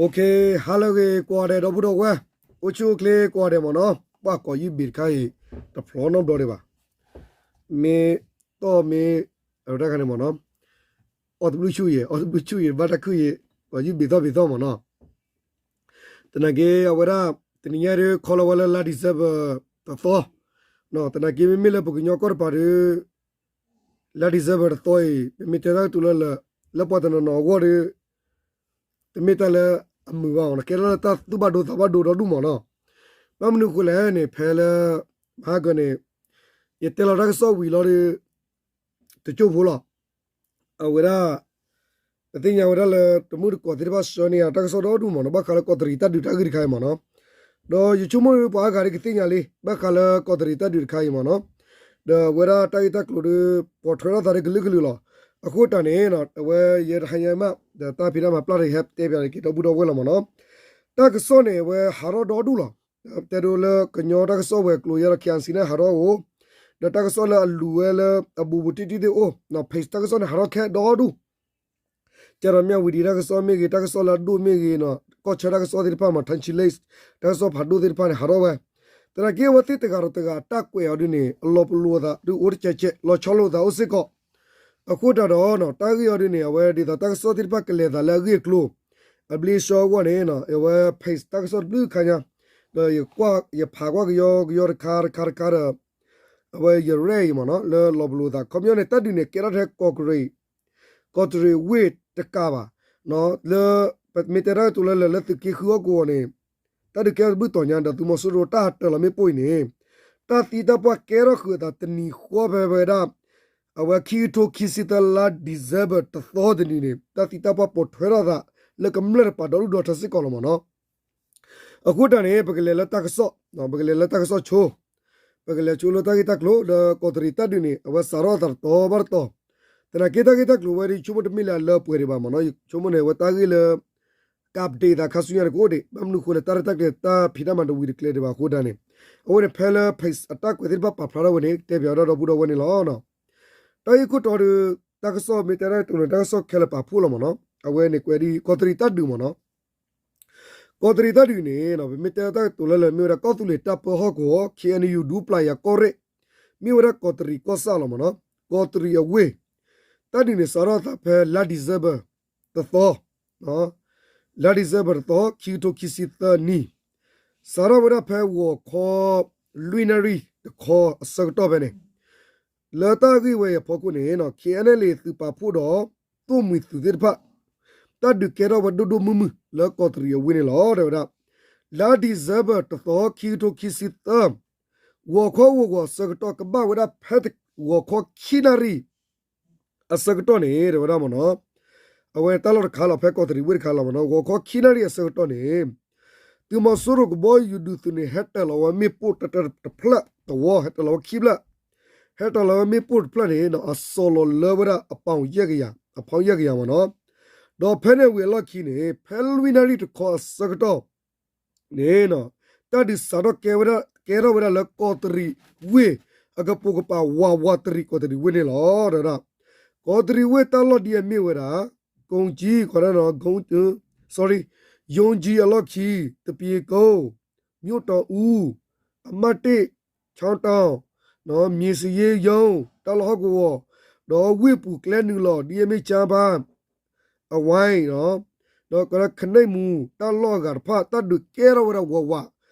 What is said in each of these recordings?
Okay, ဟါလၢအဂ့ၤ ကိးဂၤဒဲး ဒီပုၢ်ဒီဝဲၢ်, အိၣ်ဆူၣ်အိၣ်ချ့ကိးဂၤဒဲးမ့ၢ်နီၤ, ပှၤကိးယုၢ်ဘ့ၣ်တခါအံၤ တဖျီနီတဘျီဒံးဘၣ်. မ့ၢ်တီၢ်မ့ၢ် အဝဲဒၣ်ခါန့ၣ်မ့ၢ်နီၤ, အီၣ်တဘျုးဆူၣ်ယဲၢ် အီၣ်တဘျုးဆူၣ်ယဲၢ် ဘၣ်တၢ်ခုၣ်ယဲၢ် ကိးယုၢ်ဘ့ၣ်သီၣ်ဘ့ၣ်သီၣ်မ့ၢ်နီၤ. သနာ်က့အဝဲဒၣ် တနံၤညါဒုး ခီလီၤဝဲလၢလါ December တသီ, သနာ်က့မ့မ့ၢ်လၢပကညီကီၢ်တပၤဒီး လါ December တသီအံၤ ပမ့ၢ်တဲတၢ်ကတိၤလၢလၢ လၢပှၤတနီၤနီၤအဂီၢ်ဒီး တမ့ၢ်တၢ်လၢအမုာ်ဘၣ်အီၤ ကဲထီၣ်လၢတၢ်သူၣ်ဘၣ်ဒိသးဘၣ်ဒိဒီဒူၣ်မ့ၢ်နီၤ. ဘၣ်မနုၤအဃိလဲၣ်န့ၣ် ဖဲလၢ မဟါကၢန့ၣ် ယတဲလီၤတၢ်ကစီၣ်ဝံၤလီၤဒီး တကၠိၢ်ဖိလီၤ. အဝဲဒၣ် ပသ့ၣ်ညါဝဲဒၣ်လၢ တမုၢ်တကိးသ့ၣ်တဖၣ်ဆှၢန့ၢ်ယၤတၢ်ကစီၣ်ဒီဒူၣ်မ့ၢ်နီၤ, ဘၣ်ဃးလၢကီးတရံးတၢ်ဒုးတၢ်ဂ့ၢ်တခါအံၤမ့ၢ်နီၤ. ဒီးယဆိကမိၣ်ပှၤအါဂၤဒ်ကသ့ၣ်ညါလံ ဘၣ်ဃးလၢကီးတရံးတၢ်ဒုးတခါအံၤမ့ၢ်နီၤ. ဒီးအဝဲဒၣ်တၢ်ဂ့ၢ်တၢ်ကျိၤဒီး ပိာ်ထွဲထီၣ်သးဒီးကလုာ်ကလုာ်လီၤ. အဃိတၢ်န့ၣ် အဝဲယဲတဟါညါမး ဒီးတၢ်ဖံးတၢ်မၤပျၢ်တဟဲတဲပၠးန့ၣ် က့ၤဒီပုၢ်ဒီဝဲၢ်လီၤမ့ၢ်နီၤ. တၢ်ကစီၣ်န့ၣ် အဝဲဟးထီၣ်ဒီဒူၣ်လီၤ. တဲဒိလၢကညီတၢ်ကစီၣ်ဝဲၤကျိၤယဲဒီး KNC န့ၣ် ဟးထီၣ်အိၣ်, ဒီးတၢ်ကစီၣ်လၢအလူၤဝဲလၢအဘူးဘူးတံၢ်တံၢ်သ့ၣ်အိၣ်, page တၢ်ကစီၣ်န့ၣ် ဟးထီၣ်ခဲဒီဒူၣ် ကဲဒီးမၠၣ်ဝံၤဒံးတၢ်ကစီၣ်မ့ၢ်ဂ့ၤ တၢ်ကစီၣ်လၢအဒိၣ်မ့ၢ်ဂ့ၤနီၤ ကီၢ်ဆၢတၢ်ကစီၣ်သ့ၣ်တဖၣ်မ့ၢ် ထၢဆံလ့း တၢ်ကစီၣ်ဖးဒိၣ်သ့ၣ်တဖၣ်န့ၣ် ဟးထီၣ်ဝဲ. သနာ်က့အဝဲသ့ၣ်တဂၤဒီးတဂၤအတၢ်ကွဲးအီၤဒ်န့ၣ် အလီၤပလိာ်အသးဒုးအိၣ်တကဲးကဲး လီၤဆီလိာ်အသးအိၣ်စ့ၢ်ကီး. အဃိတၢ်ဒီး တၢ်ဂ့ၢ်အီၤဒ်န့ၣ် အဝဲဒ်သိးတၢ်ကစီၣ်သ့ၣ်တဖၣ်ကလဲၤသးလၢအဂ့ၢ်အကျိၤ အဘျ့အဆှီအဂီၢ်န့ၣ် အဝဲ page တၢ်ကစီၣ်တဘျုးခါညါ ဒီးယဖးကွၢ်ကယီကယီတခါတခါတခါဒီး အဝဲယရဲၣ်အံၤမ့ၢ်နီၤ လၢလီၤပလိာ်သး ခီပညီန့ၣ် တၢ်ဒုးန့ၣ် ကဲထီၣ်ထဲကီးတရံး ကီးတရံးဝ့ၢ်တကးဘၣ်, လၢ ပမ့ၢ်တဲတၢ်ကတိၤလၢလၢ လၢသုးက့ဃုဟီၣ်ကဝီၤန့ၣ် တၢ်ဒုးကဲထီၣ်တဘျုးတီၤညါ ဒီးသုးမီၤစိရိၤတၢ်ဟးတၢၤလီၤမ့ၣ်ပိၢ်အံၤန့ၣ် တၢ်သံတၢ်ပှၢ်ကဲထီၣ်ဃုာ်အသးတနံၤဃီဖဲဝဲဒၣ် အဝဲခံကထိခံဆံသၢလါ December တသီတနံၤန့ၣ် တၢ်သံတၢ်ပှၢ်ပိာ်ထွဲထီၣ်သး လၢကမျၢၢ်တပၤဒီဒူၣ်ဒီထၢစ့ၢ်ကီးလီၤမ့ၢ်နီၤ. အဃိတၢ်န့ၣ် ပကလဲၤလၢတၢ်ကစီၣ်, ပကလဲၤလၢတၢ်ကစီၣ်ဆိ, ပကလဲၤဆိလၢတၢ်ဂ့ၢ်တၢ်ကျိၤ ဒီးကီးတရံးတၢ်ဒုးန့ၣ် အဝဲစးထီၣ်အသးတတီၤဘၣ်တတီၤ, သနာ်က့တၢ်ဂ့ၢ်တၢ်ကျိၤဝဲဒၣ် ယဆိကမိၣ်တမ့ၢ်လၢအလၢပှဲၤဒံးဘၣ်မ့ၢ်နီၤ, ယဆိကမိၣ်န့ၣ် အဝဲတၢ်ဂ့ၢ်လၢ ကးပတ့ၢ်သးခါဆူညါန့ၣ်ကအိၣ်ဒံး, ဘၣ်မနုၤအဃိလဲၣ် တၢ်ရဲၣ်တၢ်ကျဲၤတၢ်ဖံးတၢ်မၤတဝံၤတကျဲၤဒံးဘၣ်အဃိတၢ်န့ၣ်, အဝဲန့ၣ်ဖဲလၢ page အတၢ်ကွဲးသ့ၣ်တဖၣ်ပာ်ဖျါထီၣ်ဝဲန့ၣ် တဲပၠးဝဲဒၣ်ဒီပုၢ်ဒီဝဲၢ်န့ၣ်လီၤ. တၢ်ဂ့ၢ်ခိၣ်တီဒီး တၢ်ကစီၣ်မ့ၢ်တဲတၢ်ကတိၤန့ၣ် တၢ်ကစီၣ်ခဲလၢာ်ပာ်ဖှိၣ်လီၤမ့ၢ်နီၤ, အဝဲန့ၣ်ကွဲးဒ်ကီးတရံးတၢ်ဒုးမ့ၢ်နီၤ, ကီးတရံးတၢ်ဒုးန့ၣ် ပမ့ၢ်တဲတၢ်ကတိၤလၢလၢ မ့ၢ်ဝဲဒၣ်ကီၢ်သူလ့ၤတၢ်ပၢဟီၣ်ကဝီၤ ခ့ၣ်အဲၣ်ယူၣ် ဒူပျၢ်ယၤကီၢ်ရ့ၣ်, မ့ၢ်ဝဲဒၣ်ကီးတရံးကီၢ်ဆၣ်လီၤမ့ၢ်နီၤ, ကီးတရံးအဝ့ၢ်, တၢ်ဒုးန့ၣ် စးထီၣ်သးဖဲလါ December တသီ, လါ December တသီ ခံကထိခံဆံသၢနံၣ်, စးထီၣ်ဝဲဒၣ်ဖဲဂီၤခီ လွံၢ်နၣ်ရံၣ်တခီအဆၢကတီၢ်ဖဲန့ၣ်, လၢတၢ်ဂ့ၢ်ဝဲအံၤအဖီခိၣ်န့ၣ် ခ့ၣ်အဲၣ်အဲၣ်လ့ၣ်သုးပာ်ဖှိၣ်ဒီး သိၣ်မှံၤသုးသ့ၣ်တဖၣ် တၢ်ဒုးကဲထီၣ်ဝဲဒိၣ်ဒိၣ်မုၢ်မုၢ် လၢကီးတရံးအဝ့ၢ်န့ၣ်လီၤ တဲဝဲဒၣ်. လါ December တသီ ခံကထိခံဆံသၢ, ဂီၤခီဂီၤဂီၤအဆၢကတီၢ် ကဘၣ်ဝဲဒၣ်ဖဲဂီၤခီခံနၣ်ရံၣ် အဆၢကတီၢ်န့ၣ် တဲဝဲဒၣ်မ့ၢ်နီၤ, အဝဲတၢ်လီၢ်တခါလီၤ ဖဲကီးတရံးဝ့ၢ်တခါလီၤမ့ၢ်နီၤ, ဂီၤခီခံနၣ်ရံၣ်အဆၢကတီၢ်န့ၣ် သုးမီၤစိရိၤကဘီယူၤဒုးသုးန့ၣ် ဟဲတၢၢ်လီၤဝဲမ့ၣ်ပိၢ်တဖျၢၣ်တဝီ ဟဲတၢၢ်လီၤဝဲခံဖျၢၣ်, ဟဲတၢၢ်လီၤဝဲမ့ၣ်ပိၢ်တဖျၢၣ်န့ၣ် အစီၢ်လီၤလၢဝဲဒၣ်အပီၣ်ယဲၢ်ကယၤ, အဖီၣ်ယဲၢ်ကယၤမ့ၢ်နီၤ, ဒီးဖဲန့ၣ်ဝံၤအလီၢ်ခံန့ၣ် ဖဲလွံၢ်နၣ်ရံၣ်တခီအဆၢကတီၢ် န့ၣ် တၢ်ဒုးစးထီၣ်ကဲထီၣ်ဝဲဒၣ်လၢကီးတရံးဝ့ၢ် အကပိာ်ကပၤဝးဝးတရံး ကီးတရံးဝ့ၢ်န့ၣ်လီၤ တဲဝဲဒၣ်. ကီးတရံးဝ့ၢ်တၢ်လီၢ်ဒ်အမ့ၢ်ဝဲဒၣ် ကုန်းကြီး ကီးဒၣ်နီၤ sorry ယုံကြီး အလီၢ်ခံ သပြေကုန်း မြို့တော်ဦး အမှတ်တစ် ချောင်းတောင် မြေစာရင်းရုံး တၢ်လီၢ်ဟီၣ်ကဝီၤ ဒီးဝ့ၢ်ပူၤကျဲနုာ်လီၤ ဒ်အမ့ၢ် ကၠၢဘါ အဝဲ ဒီးကရၢခနဲၣ်မူ တၢ်လီၢ်အဂၤတဖၣ် တၢ်ဒုးကဲထီၣ်ဝဲဒၣ်ဝးဝး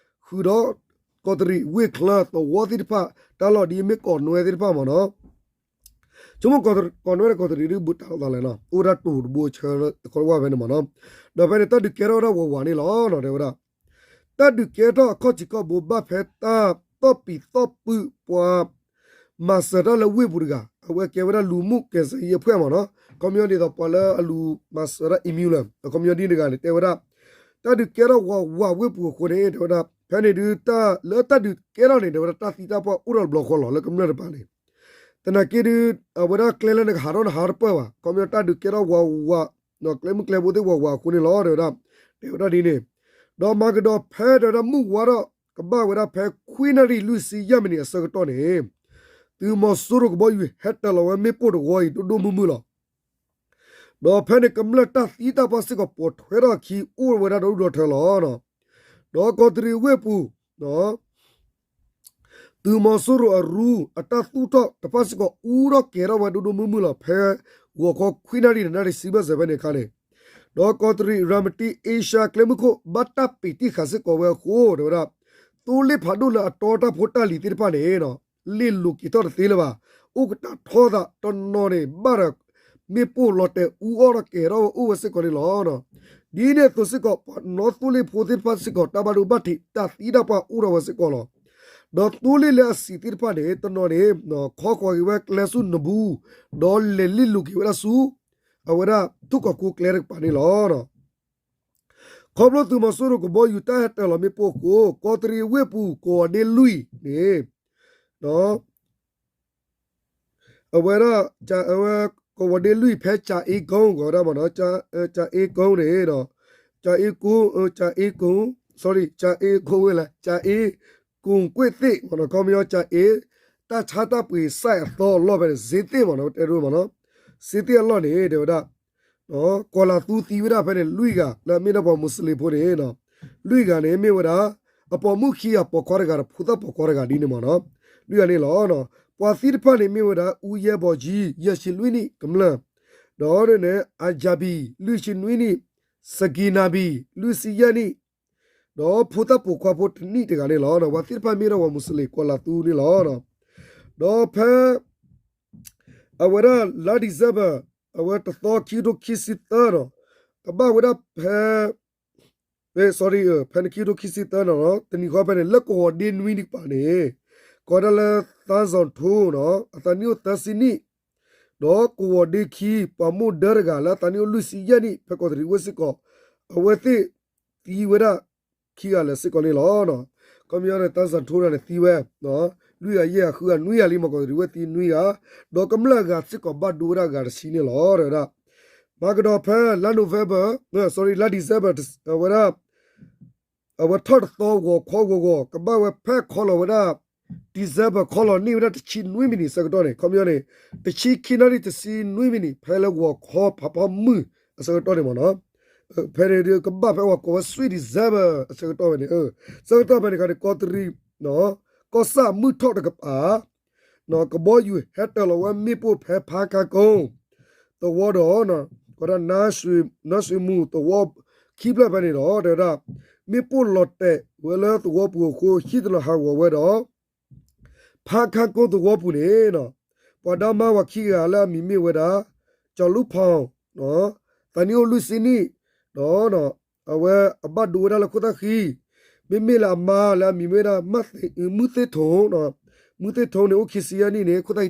ဃုာ်ဒီး ကီးတရံးဝ့ၢ်ချၢသဝီသ့ၣ်တဖၣ် တၢ်လီၢ်ဒ်အမ့ၢ်ကီးနွဲသ့ၣ်တဖၣ်မ့ၢ်နီၤ, ဆိကမိၣ်ကီးနွဲဒီးကီးတရံးဒ်ဘူးတၢ်လီၢ်သးလဲၣ်နီၤ, အိၣ်ဝဲဒၣ်တိၤတဘိဆၢတခီဝဲဖဲန့ၣ်မ့ၢ်နီၤ, ဒီးဖဲန့ၣ် တၢ်ဒုးကဲထီၣ်ဝဲဒၣ်ဝးဝးန့ၣ်လီၤ တဲဝဲဒၣ်. တၢ်ဒုးကဲထီၣ်အခီၣ်ထံးခီၣ်ဘိဘၣ်ဖဲတၢ်သီၣ်ပံၤသီၣ်ပုၢ်ပှၤ မၤစၢၤတၢ်လၢဝ့ၢ်ပူၤတဂၤ အဝဲကဲဝဲဒၣ်လူမှုကယ်ဆယ်ရေးအဖွဲ့မ့ၢ်နီၤ, ခီပညီဒ်သိးပှၤလၢအလူၤမၤစၢၤတၢ် အံၤမံၤလၢ အခီပညီဒ်တဂၤန့ၣ် တဲဝဲဒၣ် တၢ်ဒုးကဲထီၣ်ဝးဝးဝ့ၢ်ပူၤအဃိန့ၣ် တဲဝဲဒၣ် ဖဲန့ၣ်ဒုး တၢ်လၢတၢ်ဒုးကဲထီၣ်န့ၣ် တဲဝဲဒၣ်တၢ်သံတၢ်ပှၢ်အိၣ်ဒီးတဘျီဃီလီၤ လၢကမျၢၢ်တပၤန့ၣ်, သနာ်က့ဒုး အဝဲဒၣ်ကျဲလၢနကဟးထီၣ်နဟးတပၢၢ်ဘၣ် ခီပညီတၢ်ဒုးကဲထီၣ်ဝးဝး ကျဲမုၢ်ကျဲဘိသ့ၣ်ဝးဝးအဃိန့ၣ်လီၤ တဲဝဲဒၣ်, တဲဝဲဒၣ်ဒ်န့ၣ်, ဒီးမၤကဒီးဖဲတဲဝဲဒၣ်မုၢ်ဝါထီၣ် ကဘၣ်ဝဲဒၣ်ဖဲခွံနၣ်ရံၣ်လွံၢ်ဆံယဲၢ်မံးနံးအဆၢကတီၢ်န့ၣ် သုးမီၤစိရိၤကဘီယူၤဟဲတၢၢ်လီၤဝဲမ့ၣ်ပိၢ်တဝီအံၤဒိၣ်ဒိၣ်မုၢ်မုၢ်လီၤ. ဒီးဖဲန့ၣ်ကမျၢၢ်တၢ်သံတၢ်ပှၢ်စ့ၢ်ကီးပိာ်ထွဲထီၣ်အခံ အိၣ်ဝဲဒၣ်ဒီဒူၣ်ဒီထၢလီၤ. ဒီးကီးတရံးဝ့ၢ်ပူၤ သုးမီၤစိရိၤအရူ အတၢ်သူၣ်ထီၣ်တဖၣ်စ့ၢ်ကီး အူထီၣ်ကဲၤထီၣ်ဝဲဒိၣ်ဒိၣ်မုၢ်မုၢ်လီၤ. ဖဲဂီၤခီခွံနၣ်ရံၣ်န့ၣ် နၣ်ရံၣ်ဆံဘၢၣ်စၢၤဖဲန့ၣ်အခါန့ၣ်, ဒီးကီးတရံးရၤမတံ အ့ရှါကျဲမုၢ်ခိၣ် ဘၣ်တၢ်ပံာ်တံၢ်ဃာ်စ့ၢ်ကီးဝဲအဃိ တဲဝဲဒၣ် သိလ့ၣ်ဖးဒိၣ်လၢအတီတၢ်ဖိတၢ်လံၤသ့ၣ်တဖၣ်န့ၣ် လ့ၣ်လိၤက့ၤထီၣ်တသ့လၢၤဘၣ်. အိၣ်ကတၢ်ထီသးတနီၤန့ၣ် ဘၣ်ဒီး မ့ၣ်ပိၢ်လီၤတဲာ်အူအီၣ်ဒီးကဲၤထီၣ်ဝဲအိၣ်ဝဲစ့ၢ်ကီးန့ၣ်လီၤ. ဒ်န့ၣ်အသိးစ့ၢ်ကီး ပှၤနီၣ်သိလ့ၣ်ဖိသ့ၣ်တဖၣ်စ့ၢ်ကီး တၢ်ဘၣ်ဒိဘၣ်ထံးတၢ်သံတၢ်ပှၢ်အိၣ်ထီၣ်ဝဲစ့ၢ်ကီးလီၤ. ဒီးသိလ့ၣ်လၢအစံၣ်သ့ၣ်တဖၣ်န့ၣ် တနီၤန့ၣ် ခီဃီၤက့ၤဝဲကျဲဆူနဘူး, ဒီးလဲၤလ့ၣ်လိၤက့ၤဝဲဒၣ်ဆူ အဝဲဒၣ်ထူၣ်ကီၢ်ကိးကျဲတကပၤန့ၣ်လီၤ. ခီဖျိသုးမီၤစိရိၤကဘီယူၤတၢ်ဟဲတၢၤလီၤမ့ၣ်ပိၢ်အဃိ ကီးတရံးဝ့ၢ်ပူၤ ကဝီၤဒ့လွံၢ်န့ၣ် အဝဲဒၣ် ကဝီၤဒ့လွံၢ်ဖဲကၠၤအ့ကိ ကီးဒၣ်မ့ၢ်နီၤ, ကၠၤအ့ကိန့ၣ် ကၠၤအ့ကိ ကၠၤအ့ကိ sorry ကၠၤအ့ကိဝဲလဲၣ် ကၠၤအ့ ကိၣ်ကွ့ၣ်သ့ၣ်မ့ၢ်နီၤ, ခီပညီကၠၤအ့ တၢ်ဆါတၢ်ပှ့ၤစဲးအသီအလီၢ်ဖဲန့ၣ် စ့သ့ၣ်မ့ၢ်နီၤ, တဲဒိမ့ၢ်နီၤ, စ့သ့ၣ်အလီၢ်န့ၣ် တဲဝဲဒၣ် ကီၤလၤသူသံဝဲဒၣ်ဖဲန့ၣ် လွံၢ်ဂၤ လၢအမ့ၢ်ဒၣ်ပှၤမူစလ့ၣ်ဖိန့ၣ် လွံၢ်ဂၤန့ၣ်မ့ၢ်ဝဲဒၣ် အပိာ်မုၣ်ခံဂၤပိာ်ခွါတဂၤဒီးဖိသၣ်ပိာ်ခွါတဂၤဒ်န့ၣ်မ့ၢ်နီၤ, လွံၢ်ဂၤန့ၣ်လီၤ. ပှၤသံတဖၣ်န့ၣ်မ့ၢ်ဝဲဒၣ် အူယဲဘီကၠံ ယဲၢ်ဆံလွံၢ်နံၣ်ကမျၢၢ်, ဒီးန့ၣ် အယၤဘံ လွံၢ်ဆံနွံနံၣ်, စကံနၤဘံ လွံၢ်ဆံယဲၢ်နံၣ် ဒီးဖိသၣ်ပိာ်ခွါဖိတနံၣ်တဂၤန့ၣ်လီၤ. ပှၤသံတဖၣ်မ့ၢ်ဒၣ်ပှၤမူစလ့ၣ် ကီၤလၤသူန့ၣ်လီၤ. ဒီးဖဲ အဝဲဒၣ်လါ December အဝဲတသီခံကထိခံဆံသၢနီၤ, ကဘၣ်ဝဲဒၣ်ဖဲ sorry ဖဲန့ၣ်ခံကထိခံဆံသၢနီၤ, တနံၤဃီဖဲန့ၣ် လၢကဝီၤဒ့နွံတကပၤန့ၣ် ကီးဒၣ်လၢ သါစီၤထိနီၤ အသးနံၣ်အိၣ်သၢဆံနံၣ်, ဒီးကဝီၤဒ့ခံ ပှၤမိၢ်ဒၢတဂၤ လၢအသးနံၣ်အိၣ်လွံၢ်ဆံယဲၢ်နံၣ် ဖဲကီးတရံးဝ့ၢ်စ့ၢ်ကီး အဝဲသ့ၣ်သံဝဲဒၣ်ခံဂၤလၢာ်စ့ၢ်ကီးန့ၣ်လီၤ. ခီပညီန့ၣ် သါစီၤထိန့ၣ်သံဝဲ လွံၢ်ဂၤယဲၢ်ဂၤ ဃုဂၤနွံဂၤလံ မ့ၢ်ကီးတရံးဝ့ၢ်သံနွံဂၤ, ဒီးကမျၢၢ်အဂၤစ့ၢ်ကီးဘၣ်ဒိဝဲဒၣ်အဂၤတဆံန့ၣ်လီၤ တဲဝဲဒၣ်. မၤကဒီးဖဲလါ November, sorry လါ December အဝဲဒၣ် အဝဲထီၣ်တသီဂီၤခီဂီၤဂီၤ ကဘၣ်ဝဲဖဲခီလီၤဝဲဒၣ် December ခီလီၤန့ၢ်ဝဲဒၣ်တဆံနွံမံးနံးဆၢကတီၢ်န့ၣ် ခီပညီန့ၣ် တဆံခံနၣ်ရံၣ်တဆံနွံမံးနံး ဖဲလၢဂီၤခီဖးဖီမုၢ်အဆၢကတီၢ်န့ၣ်မ့ၢ်နီၤ, ဖဲန့ၣ်ဒုးကဘၣ်ဖဲဝဲကိးဝဲ sweet December အဆၢကတီၢ်ဖဲန့ၣ်, ဆၢကတီၢ်ဖဲန့ၣ်ခါန့ၣ် ကီးတရံး ကီၢ်ဆၣ်မုၢ်ထီၣ်တကပၤ ကဘီယူၤဟဲတၢၤလီၤဝဲမ့ၣ်ပိၢ်ဖဲဖါခါကိ သဝီဒီး ကီးဒၣ် နါဆွ့မူၤသဝီခံဖျၢၣ်ဖဲန့ၣ်ဒီး တဲဝဲဒၣ် မ့ၣ်ပိၢ်လီၤတဲာ်ဝဲလၢသဝီပူၤအဃိ ဟံၣ်တနီၤဟးဂီၤဝဲဒီး ဖါခါကိသဝီပူၤန့ၣ် ပှၤဒါမါဝၤခံဂၤလၢအမံၤမ့ၢ်ဝဲဒၣ် ကၠီလူဖီၣ် သးနံၣ်အိၣ်လွံၢ်ဆံနံၣ် ဒီး အဝဲအဘၣ်ဒိဝဲဒၣ်လၢခိၣ်သၣ်ဃံ, မ့မ့ၢ်လၢအမါလၢအမံၤမ့ၢ်ဝဲဒၣ် မုၢ်သ့ၣ်ထိၣ်, မုၢ်သ့ၣ်ထိၣ်န့ၣ် အိၣ်ခံဆံယဲၢ်နံၣ်န့ၣ် ခိၣ်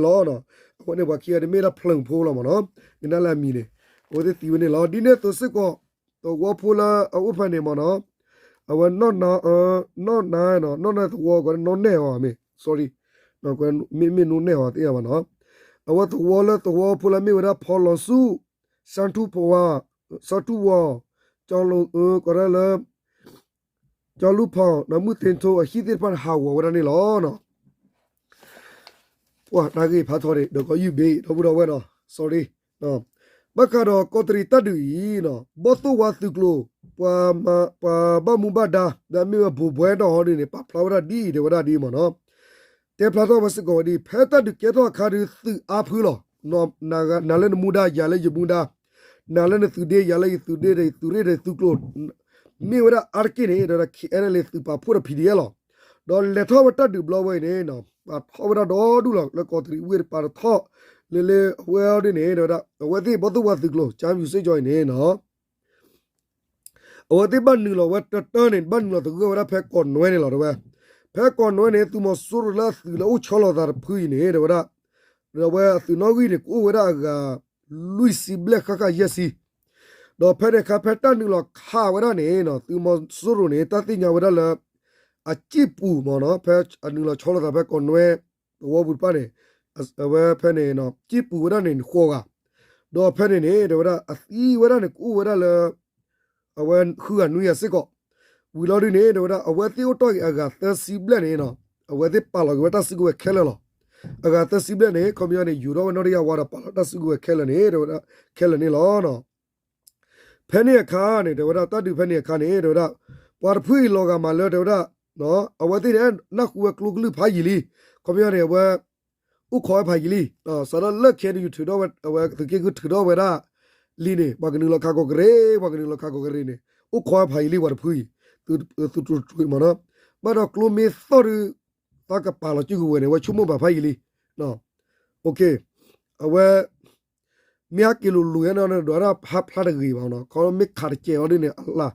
သၣ်ဃံတဲာ်ဖးလီၤသံဝဲန့ၣ်လီၤ. အဃိန့ၣ် ပှၤခံဂၤန့ၣ်မ့ၢ်ဒၣ်ဖျၢၣ်ဖိလီၤမ့ၢ်နီၤ, ကနၣ်လၢအမံၤန့ၣ်, အဝဲသ့ၣ်သံဝဲန့ၣ်လီၤ. ဒ်န့ၣ်အသိးစ့ၢ်ကီး သဝီဖိလၢအအိၣ်ဖဲန့ၣ်မ့ၢ်နီၤ, အဝဲ နီၢ်နါ, နီၢ်နါ, နီၢ်နါသဝီ ကီးနီၢ်နဲၣ်အီၤမ့ၢ် sorry, မ့မ့ၢ်နီၢ်နဲၣ်အီၤသ့ၣ်ညါဘၣ်နီၤ, အဝဲသဝီလၢသဝီဖိလၢမ့ၢ်ဝဲဒၣ်ဖီလီၤဆူၣ် စၣ်ထူၣ်ဝီၤ, ကီးဒၣ်လၢ ကၠီလူဖီၣ် ဒီးမုၢ်သ့ၣ်ထိၣ်အဟံၣ်သ့ၣ်တဖၣ်န့ၣ် ဟးဂီၤဝဲဒၣ်န့ၣ်လီၤ. ပှၤတၢ်ဂ့ၢ်ဖးထီန့ၣ် ဒီးကီးယုၢ်ဘ့ၣ် ဒီပုၢ်ဒီဝဲၢ်နီၤ, sorry, ဘၣ်ဃးဒီးကီးတရံးတၢ်ဒုးအံၤ, ဘီၣ်သိၣ်ဝါသုးကျိၤ ပှၤဘၣ်မူဘၣ်ဒါ လၢအမ့ၢ်ဝဲဘိးဘှဲဒီးဟီဒ်န့ၣ် ပာ်ဖျါဝဲဒၣ်ဒ်အံၤ တဲဝဲဒၣ်ဒ်အံၤမ့ၢ်နီၤ, တဲဖျါထီၣ်ဝဲစ့ၢ်ကီးဝဲဒ်အံၤ ဖဲတၢ်ဒုးကဲထီၣ်အခါဒုး သုးအါဖုလီၤ. နၤလၢနမူဒါ ယၤလၢယမူဒါ, နၤလၢနသုးဒ့ ယၤလၢယသုးဒ့ဒီး ယသုးရ့ၣ်ဒီးသုးကျိၤ မ့ၢ်ဝဲဒၣ်အါတက့ၢ်န့ၣ် ဒီး KNLA သုးပာ်ဖှိၣ်ဒီး PDF လီၤ. ဒီးလဲၤထီၣ်ဝဲတၢ်ဒုးဘျီဝဲအံၤန့ၣ် ပာ်ထီၣ်ဝဲဒၣ်ဒီဒူၣ်လီၤ လၢကီးတရံးဝ့ၢ်တပၤတထီၣ် လၢလၢအဝဲအီၤဒ်န့ၣ် ဒီးအဝဲသ့ၣ်ဘီၣ်သိၣ်ဝါသုးကျိၤ ကၠါယူၤစ့ၢ်ကီးအံၤန့ၣ်နီၤ အဝဲသ့ၣ်ဘၣ်နုာ်လီၤဝဲတတၢၢ်န့ၣ် ဘၣ်နုာ်လီၤသဂၢၢ်ဝဲဒၣ်ဖဲကီးနွဲန့ၣ်လီၤ တဲဝဲ. ဖဲကီးနွဲန့ၣ် သုးမီၤစိရိၤလၢအသုးလၢအိၣ်ဆီလီၤသးတဖုအံၤန့ၣ် တဲဝဲဒၣ် ဒီးအဝဲအသုးနီၣ်ဂံၢ်န့ၣ် ကအိၣ်ဝဲဒၣ်အဂၤ လွံၢ်ဆံဘျဲၣ်ဃၣ်ဃၣ်ယဲၢ်ဆံ ဒီးဖဲန့ၣ်အခါ ဖဲတၢ်နုာ်လီၤခးဝဲဒၣ်န့ၣ်နီၤ သုးမီၤစိရိၤန့ၣ် တၢ်သ့ၣ်ညါဝဲဒၣ်လၢ အစံၣ်ပူၤမ့ၢ်နီၤ ဖဲအနုာ်လီၤဆီလီၤသးဖဲကီးနွဲ သဝီပူၤတဖၣ်န့ၣ် အဝဲဖဲန့ၣ် စံၣ်ပူၤဝဲဒၣ်န့ၣ် ဃိးဂၤ ဒီးဖဲန့ၣ်န့ၣ် တဲဝဲဒၣ် အသံဝဲဒၣ်န့ၣ် ကအိၣ်ဝဲဒၣ်လၢ အဝဲဃုဂၤနွံဂၤစ့ၢ်ကီး ဝံၤလီၤဒုးန့ၣ် တဲဝဲဒၣ် အဝဲသ့ၣ်အိၣ်တ့ၢ်က့ၤအဂၤသၢဆံဘျဲၣ်န့ၣ်နီၤ အဝဲသ့ၣ်ပာ်လီၤက့ၤဝဲတၢ်စုကဝဲၤခဲလၢာ်လီၤ. အဂၤသၢဆံဘျဲၣ်န့ၣ် ခီပညီန့ၣ် ယူၤထီၣ်ဝဲနီၣ်တယၢ်ဝါဒီးပာ်လီၤတၢ်စုကဝဲၤခဲလၢာ်န့ၣ် တဲဝဲဒၣ် ခဲလၢာ်န့ၣ်လီၤ. ဖဲန့ၣ်အခါန့ၣ် တဲဝဲဒၣ် တၢ်ဒုးဖဲန့ၣ်အခါန့ၣ် တဲဝဲဒၣ် ပှၤတဖုအံၤလီၤဂာ်မးလၢ တဲဝဲဒၣ် အဝဲသ့ၣ်န့ၣ် နၢ်ဟူဝဲကျိကလုၢ်ဖးယံာ်လံ, ခီပညီန့ၣ် အဝဲ အိၣ်ခိးဝဲဖးယံာ်လံ, စးထီၣ်လၢ ခဲအံၤယူၤ ထုးထီၣ်ဝဲ အဝဲသုးက့ဃုထုးထီၣ်ဝဲဒၣ် လံန့ၣ် ပှၤကနုာ်လီၤခးကီၢ်ကရ့ၣ် ပှၤကနုာ်လီၤခးကီၢ်ကရ့ၣ်န့ၣ် အိၣ်ခိးဝဲဖးယံာ်လံ ပှၤတဖုအံၤ သုးတြိၤတြိၤမးနီၤ, ဘၣ်ဒီးကျိမ့ၢ်သီၣ်ဒီး သးကပာ်လီၤစုကဝဲၤန့ၣ် အဝဲဆိကမိၣ်ဘၣ်ဖးယံာ်လံ, အဝဲ မ့ၢ်ဟဲက့ၤလိၤလိၤန့ၣ် ဒွးဒၣ်ဟးဖျါတဂ့ၤဘၣ်နီၤ, ခီမ့ၢ်ခးတကဲးအီၤဒ်န့ၣ် အလၢ်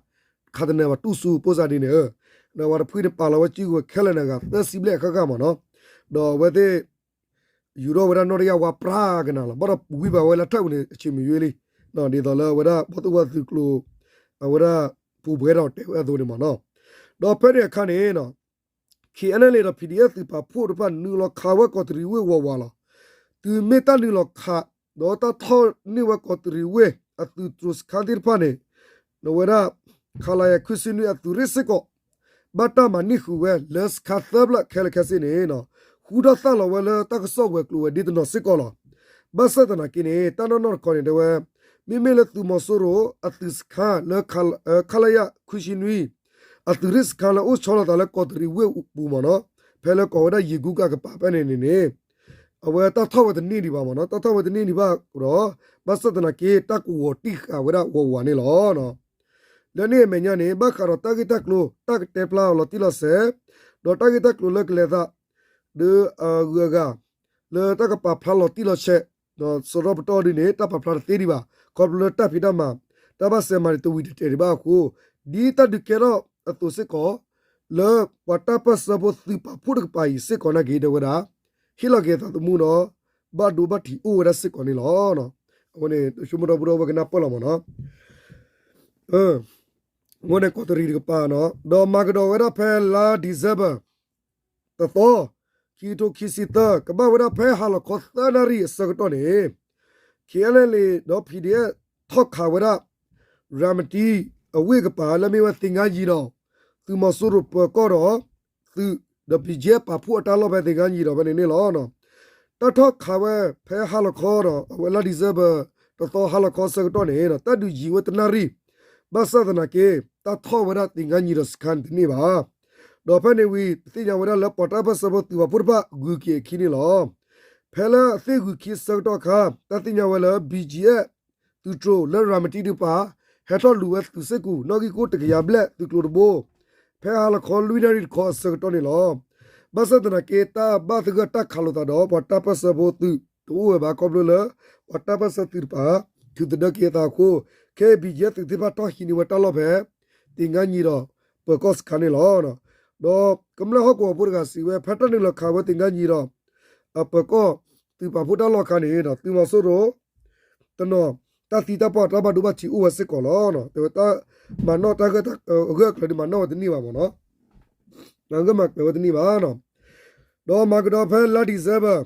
ခးတနၢၤဘၣ်တူၢ်ဆူ ပိၢ်စၢ်ဒ်န့ၣ်ဧၢ, ဒီးပှၤတဖုန့ၣ် ပာ်လီၤဝဲစုကဝဲၤခဲလၢာ်န့ၣ် အဂၤသၢဆံဘျဲၣ်ဃၣ်ဃၣ်မးနီၤ, ဒီးအဝဲသ့ၣ် ယူၤထီၣ်ဝဲဒၣ်နီၣ်တယၢ်ဝါပြးကနၤလီၤ, ဘၣ်ဒီးဝံဘၣ်ဝဲလၢထၢၣ်ပူၤန့ၣ် အဆံးမ့ၢ်ယွ့လံ, ဒ်သိးလၢအဝဲဒၣ် ဘီၣ်သိၣ်ဝါသုးကျိၤ အဝဲဒၣ် ပူၤပှဲၤဒီးတဲဝဲအသိးန့ၣ်မးနီၤ, ဒီးဖဲန့ၣ်အခါန့ၣ် ခဲအံၤန့ၣ်လံဒီး ဖံးဒံးအၣ် သုးပာ်ဖှိၣ်တဖၣ် နုာ်လီၤခးဝဲကီးတရံးဝ့ၢ်ဝးဝးလီၤ. တုၤမ့ၢ်တၢ်နုာ်လီၤခး ဒီးတၢ်ထီၣ်န့ၢ်ဝဲကီးတရံးဝဲအသုးတြိၤစခါသ့ၣ်တဖၣ်န့ၣ် ဒီးဝဲဒၣ်ခးလၤယၤခွံဆံနွံအသုးရ့ၣ်စ့ၢ်ကီး ဘၣ်တၢ်မၤန့ၢ်ဃုာ်ဝဲလၢစခါသၢဖျၢၣ်ခဲလၢာ်ခဲဆ့န့ၣ် ဃူထီၣ်သၣ်လီၤဝဲလၢတၢ်ကစီၣ်ဝဲၤကျိၤဝဲၤဒ့တနီၤစ့ၢ်ကီးလီၤ. ဘၣ်ဆၣ်သနာ်က့န့ၣ် တၢ်နီၢ်နီၢ်တခီန့ၣ် တဲဝဲ မ့မ့ၢ်လၢသုးမီၤစိရိၤအသုးစခါလၢ ခလရ ခွံဆံနွံ အသုးရ့ၣ်စခါလၢအိၣ်ဆီလီၤသးလၢကီးတရံးဝ့ၢ်ပူၤမးနီၤ, ဖဲလၢကိးဝဲဒၣ်ယံၤကူကၤကပၤဖဲန့ၣ်န့ၣ်န့ၣ် အဝဲတၢ်ထီၣ်ဝဲတန့ၢ်ဒံးဘၣ်မးနီၤ, တၢ်ထီၣ်ဝဲတန့ၢ်ဒံးဘၣ်ဒီး ဘၣ်ဆၣ်သနာ်က့ တၢ်ကဝီၤတံၢ်ဃာ်ဝဲဒၣ်ဝးဝးန့ၣ်လီၤ. လၢန့ၣ်အမဲာ်ညါန့ၣ် ဘၣ်ဃးဒီးတၢ်ဂ့ၢ်တၢ်ကျိၤ တၢ်ကတဲဖျါအီၤလီၤတံၢ်လီၤဆဲး ဒီးတၢ်ဂ့ၢ်တၢ်ကျိၤလၢကလဲၤသး ဒီးအဂုၤအဂၤ လၢတၢ်ကပာ်ဖျါလီၤတံၢ်လီၤဆဲး ဒီးစရီပတီၢ်ဒ်န့ၣ် တၢ်ပာ်ဖျါတသ့ဒံးဘၣ်. ခီဖျိလၢတၢ်ဖံးတၢ်မၤ တၢ်ဘၣ်စဲးမၤန့ၣ် တဝံၤတတဲာ်ဒံးဘၣ်အဃိ ဒ်တၢ်ဒုးကဲထီၣ်အသိးစ့ၢ်ကီး လၢပှၤတၢ်ပၢၢ်ဆၢဖိသုးပာ်ဖှိၣ်တကပၤအံၤစ့ၢ်ကီးနာ်က့ တဲဝဲဒၣ် ဟ့ၣ်လီၤက့ၤသးသမူဒီး ဘၣ်ဒိဘၣ်ထံးအိၣ်ဝဲဒၣ်စ့ၢ်ကီးန့ၣ်လီၤ. အဃိန့ၣ် ဆိကမိၣ်ဒီပုၢ်ဒီဝဲၢ်ကနၢ်ပၢၢ်လီၤမးနီၤ အဃိန့ၣ် ကီးတရံးတကပၤနီၤ ဒီးမၤကဒီးဝဲဒၣ်ဖဲလါ December တသီ ခံကထိခံဆံသၢ ကဘၣ်ဝဲဒၣ်ဖဲဟါလီၤခီသၢနၣ်ရံၣ်အဆၢကတီၢ်န့ၣ် ခဲအံၤန့ၣ်လံဒီး ဖံးဒံးအၣ် ထီၣ်ခးဝဲဒၣ် ရၤမတံ အဝ့ၢ်ကပၤလၢမ့ၢ်ဝဲသ့ၣ်ငါယံၤဒီး သုးမီၤစိရိၤပၢၤကီၢ်ဒီး သုးဒီး ဘံၣ်ကၠဲၣ် ပာ်ဖှိၣ်အတၢ်လီၢ်ဖဲသ့ၣ်ငါယံၤဒီးဖဲန့ၣ်န့ၣ်လီၤ. တၢ်ထီၣ်ခးဝဲဖဲဟါလီၤခီဒီး အဝဲလါ December တသီဟါလီၤခီဆၢကတီၢ်န့ၣ် တၢ်ဒုးယံာ်ဝဲတနၣ်ရံၣ် ဘၣ်ဆၣ်သနာ်က့ တၢ်ထီၣ်ဝဲဒၣ်သ့ၣ်ငါယံၤဒီးစခါန့ၣ်တန့ၢ်ဘၣ်. ဒီးဖဲန့ၣ်ဝံၤ ပသ့ၣ်ညါဝဲဒၣ်လၢပှၤတၢ်ပၢၢ်ဆၢဖိသုးပာ်ဖှိၣ်တဖၣ်ဂုၤက့ၤအခံန့ၣ်လီၤ. ဖဲလၢအသ့ၣ်ဂုၤခံအဆၢကတီၢ်အခါ တၢ်သ့ၣ်ညါဝဲလၢ ဘံၣ်ကၠဲၣ် သုးတြိၤလၢရၤမတံတကပၤ ဟဲထီၣ်လူၤဝဲသုးစ့ၢ်ကီး နီၣ်ဂံၢ်ကိၣ်တကယၤဘျဲၣ်သုးကျိၤတဘိ ဖဲဟါလီၤခီလွံၢ်နၣ်ရံၣ်တခီအဆၢကတီၢ်န့ၣ်လီၤ. ဘၣ်ဆၣ်သနာ်က့ တၢ်ဘၣ်သဂၢၢ်တၢ်ခးလိာ်သးဒီး ပှၤတၢ်ပၢၢ်ဆၢဖိသုးတအိၣ်ဝဲဘၣ် ခီဖျိလၢ ပှၤတၢ်ပၢၢ်ဆၢသုးတကပၤ ထုးသဒၢက့ၤအသးအဃိ ခဲအံၤ ဘံၣ်ကၠဲၣ် သုးသ့ၣ်တဖၣ်ထီၣ်ဟံးန့ၢ်ဝဲတၢ်လီၢ်ဖဲ သ့ၣ်ငါယံၤဒီး ပၢၤကီၢ်စခါန့ၣ်လီၤ. ဒီးကမျၢၢ်ဟီၣ်ကဝီၤဖိတဂၤစံးဝဲ ဖဲတၢ်နုာ်လီၤခးဝဲသ့ၣ်ငါယံၤဒီး အပၢၤကီၢ်သုးပာ်ဖှိၣ်တၢ်လီၢ်အခါန့ၣ်ဒီး သုးမီၤစိရိၤ တနီၤ တၢ်သံတၢ်ပှၢ်တၢ်ဘၣ်ဒိဘၣ်ထံးအိၣ်ဝဲစ့ၢ်ကီးလီၤ. တဲဝဲတၢ်မၤနီၣ်တၢ်ဂၢၢ်အကျၢၤဒ်မၤနီၣ်ဝဲတန့ၢ်ဘၣ်မးနီၤ. တၢ်ဂၢၢ်မၤကျၢၤဝဲတန့ၢ်ဘၣ်. ဒီးမၤကဒီးဖဲလါ December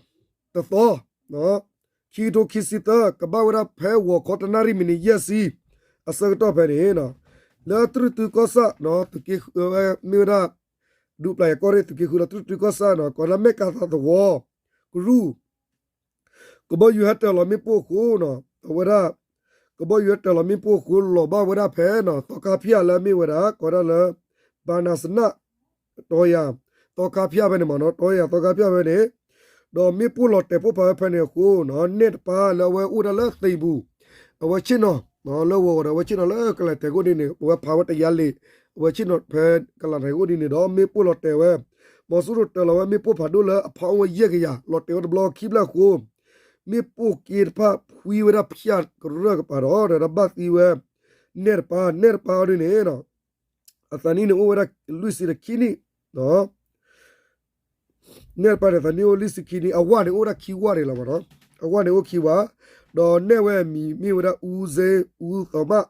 တသီ ခံကထိခံဆံသၢ ကဘၣ်ဝဲဒၣ်ဖဲဂီၤခီတနၣ်ရံၣ်မံးနံးယဲၢ်ဆံ အဆၢကတီၢ်ဖဲန့ၣ် လၢတြူၢ်တုကီၢ်ဆၣ် သုးက့ဃုဝဲမ့ၢ်ဝဲဒၣ် ဒူပျၢ်ယဲၢ်ကီၢ်ရ့ၣ်သုးက့ဃုလၢတြူၢ်တုကီၢ်ဆၣ်နီၤ ကိးဒၣ်မဲၢ်ကးသးသဝီ ကရူၢ် ကဘီယူၤဟဲတၢၤလီၤမ့ၣ်ပိၢ်အဃိနီၤ အဝဲဒၣ် ကဘီယူၤဟဲတၢၤလီၤမ့ၣ်ပိၢ်အဃိ လီၤဘၣ်ဝဲဒၣ်ဖဲနီၤ သီခါဖၠၣ်လၢအမ့ၢ်ဝဲဒၣ် ကိးဒၣ်လၢ ဘၤနၤစနၣ် တီၤယၤ သီခါဖၠၣ်ဖဲန့ၣ်မးနီၤ တီၤယၤသီခါဖၠၣ်ဖဲန့ၣ် ဒီးမ့ၣ်ပိၢ်လီၤတဲာ်ပိၢ်ဖးဝဲဖဲန့ၣ်အဃိနီၤ နဲၣ်တပၤလၢအဝဲအိၣ်ဒၣ်လၢသံၣ်ပူၤ အဝဲဆ့ၣ်နီၤ လၢဂီၤဂီၤဒီး အဝဲဆ့ၣ်နီၤလၢကလၤတဲာ်ခိၣ်ဒ်န့ၣ် အဝဲဖးဝဲတယါလံာ် အဝဲဆ့ၣ်နီၤဖဲကလၤတဲာ်ခိၣ်ဒ်န့ၣ်ဒီး မ့ၣ်ပိၢ်လီၤတဲာ်ဝဲ မီၤစိရိၤတၢၤလီၤဝဲမ့ၣ်ပိၢ်ဖးဒိၣ်လၢအဖးအိၣ်ဝဲယဲၢ်ကယၤ လီၤတဲာ်ဝဲတဘျီခံဘျဲၣ်အဃိ မ့ၣ်ပိၢ်က့တဖၣ်ဖှံဝဲဒၣ်ဖၠၣ်ကရၢၢ်ကပၤဒီး ဒီးဘၣ်သံဝဲ နဲၣ်တပၤ နဲၣ်တပၤအီၤဒ်န့ၣ် အသးနံၣ်န့ၣ်အိၣ်ဝဲဒၣ်လွံၢ်ဆံဒီးခံနံၣ် နဲၣ်တပၤန့ၣ် သးနံၣ်အိၣ်လွံၢ်ဆံခံနံၣ် အဝၢ်န့ၣ်အိၣ်ဝဲဒၣ်ခံဝၢ်န့ၣ်လီၤမးနီၤ အဝၢ်န့ၣ်အိၣ်ခံဝၢ် ဒီးနဲၣ်ဝဲအမံၤမ့ၢ်ဝဲဒၣ် အူစ့အူသမၣ်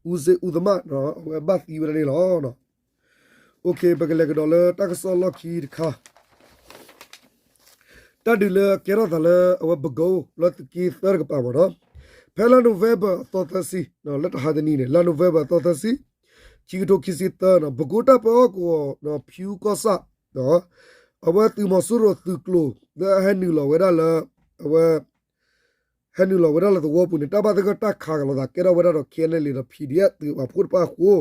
အူစ့အူသမၣ် အဝဲဘၣ်သံဝဲဒၣ်န့ၣ်လီၤ. ပကလဲၤကဒီးလၢတၢ်ကစီၣ်လီၢ်ခံတခါ တၢ်ဒုးလၢအကဲထီၣ်သးလၢအဝဲပကိလၢသုးက့သၢတကပၤမးနီၤ ဖဲလါ November အသီသၢဆံ လၢတဟါတနံၤန့ၣ် လါ November အသီသၢဆံ ခံကထိခံဆံသၢ ပကိတၢ်ပၢဟီၣ်ကဝီၤ ဖၠူကီၢ်ဆၣ် အဝဲသုးမီၤစိရိၤသုးကျိၤ လၢအဟဲနုာ်လီၤဝဲဒၣ်လၢ အဝဲ ဟဲနုာ်လီၤဝဲဒၣ်လၢသဝီပူၤန့ၣ် တၢ်ဘၣ်သဂၢၢ်တၢ်ခးကလီၤသးကဲထီၣ်ဝဲဒၣ်ဒီး ခ့ၣ်အဲၣ်အဲၣ်လ့ၣ်ဒီး ဖံၣ်ဒံၣ်အဲၣ် သုးပာ်ဖှိၣ်တဖၣ်အဃိ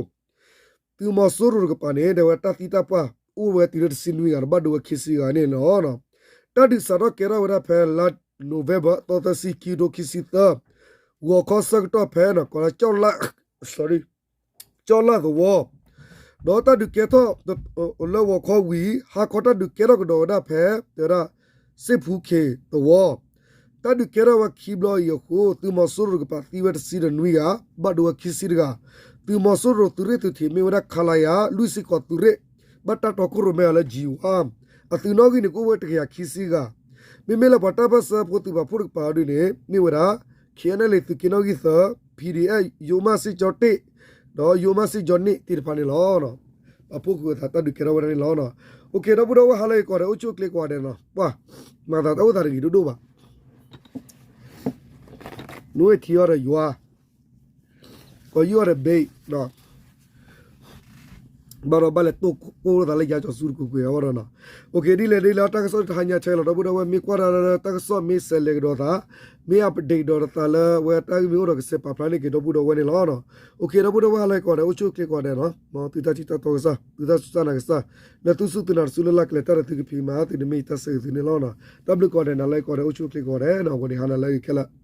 သုးမီၤစိရိၤတကပၤန့ၣ် တဲဝဲတၢ်သံတၢ်ပှၢ် အိၣ်ဝဲတုၤလၢတဆံနွံဂၤ ဒီးဘၣ်ဒိဝဲခံဆံဂၤန့ၣ်လီၤ. တၢ်ဒုးစးထီၣ်ကဲထီၣ်ဝဲဒၣ်ဖဲလါ November သီသၢဆံ ခံကထိခံဆံသၢ ဂီၤခီဆၢကတီၢ်ဖဲ ကီးလၢ ကၠီၣ်လၣ်သဝီ ဒီးတၢ်ဒုးကဲထီၣ် လၢဂီၤခီဝံၤ ဟါခီတၢ်ဒုးကဲထီၣ်ကဒီးဝဲဒၣ်ဖဲ တဲဝဲဒၣ် စ့ၣ်ဖူခ့ၣ်သဝီ တၢ်ဒုးကဲထီၣ်ဝဲခံဘျီအံၤအဃိ သုးမီၤစိရိၤတကပၤသံဝဲတဆံဒီးနွံဂၤ ဘၣ်ဒိဝဲခံဆံတဂၤ, သုးမီၤစိရိၤသုးရ့ၣ်သုးထံးမ့ၢ်ဝဲဒၣ် ခလရ လွံၢ်ဆံဃိးသုးရ့ၣ် ဘၣ်တၢ်တီခိၣ်ရိၣ်မဲအီၤလၢ G one အသုးနီၣ်ဂံၢ်န့ၣ် ကအိၣ်ဝဲတကယၤခံဆံဂၤ, မ့မ့ၢ်လၢပှၤတၢ်ပၢၢ်ဆၢဖိသုးပာ်ဖှိၣ်တကပၤအံၤဒ်န့ၣ် မ့ၢ်ဝဲဒၣ် ခ့ၣ်အဲၣ်အဲၣ်လ့ၣ်သုးက့နီၣ်ဂံၢ်သၢ, ဖံၣ်ဒံၣ်အဲၣ် ယိမၢ်စ့ၣ်ကၠီတ့ၢ် ဒီးယိမၢ်စ့ၣ်ကၠီနံၣ်သ့ၣ်တဖၣ်န့ၣ်လီၤ. ပာ်ဖှိၣ်ဃုာ်အသးတၢ်ဒုးကဲထီၣ်ဝဲဒၣ်န့ၣ်လီၤ. ဒီပုၢ်ဒီဝဲၢ်ဟါလၢအဂ့ၤကိးဂၤဒဲး အိၣ်ဆူၣ်အိၣ်ချ့ကိးဂၤဒဲးနီၤ, ပှၤ မၤသးတၢ်အိၣ်သးတဂ့ၤဒိၣ်ဒိၣ်ဘၣ် နအိၣ်ထံအီၤဒီးယွၤ, ကီးယုၢ်အီၤဒီးဘ့ၣ်, ဘၣ်ဒီးဘၣ်လဲၤတိၢ်ကိၢ်လိာ်သးလၢယၤကၠီၤဆူတကွ့ၢ်ကွ့ၢ်အဂီၢ်ဒီးနီၤ. ဒ်လဲၣ်ဒ်လဲၣ် တၢ်ကစီၣ်တဟါညါဆဲးလီၤ ဒီပုၢ်ဒီဝဲၢ် မ့ၢ်ကွၢ်တၢ်လၢတၢ်ကစီၣ်မ့ၢ်ဆဲးလဲၤကဒီးသး, မ့ၢ် update ဒီးသးလၢအဝဲတၢ်ဂ့ၢ်မ့ၢ်အိၣ်ဒီးကစဲးပာ်ဖျါန့ၢ်က့ၤဒီပုၢ်ဒီဝဲၢ်န့ၣ်လီၤ. ဒီပုၢ်ဒီဝဲၢ်ဟါလၢအဂ့ၤကိးဂၤဒဲး အိၣ်ဆူၣ်အိၣ်ချ့ကိးဂၤဒဲးနီၤ, သုတၢ်ထံၣ်တၢ်တီကစၢ် သုတၢ်စူၢ်တၢ်နာ်ကစၢ် လၢသုစူၢ်သုနာ်တစုလၢ်လၢ်ကျဲၤတၢ်ဒီးသုကဖံးမၤသုန့ၣ်မ့ၢ်ယတၢ်ဆၢဂ့ၤသုန့ၣ်လီၤ. တၢ်ဘျုးကိးဂၤဒဲး နၤလၢအဂ့ၤကိးဂၤဒဲး အိၣ်ဆူၣ်အိၣ်ချ့ကိးဂၤဒဲးနီၤ, အဝဲန့ၣ်ဟါနၤလၢအဂ့ၤခဲလၢာ်.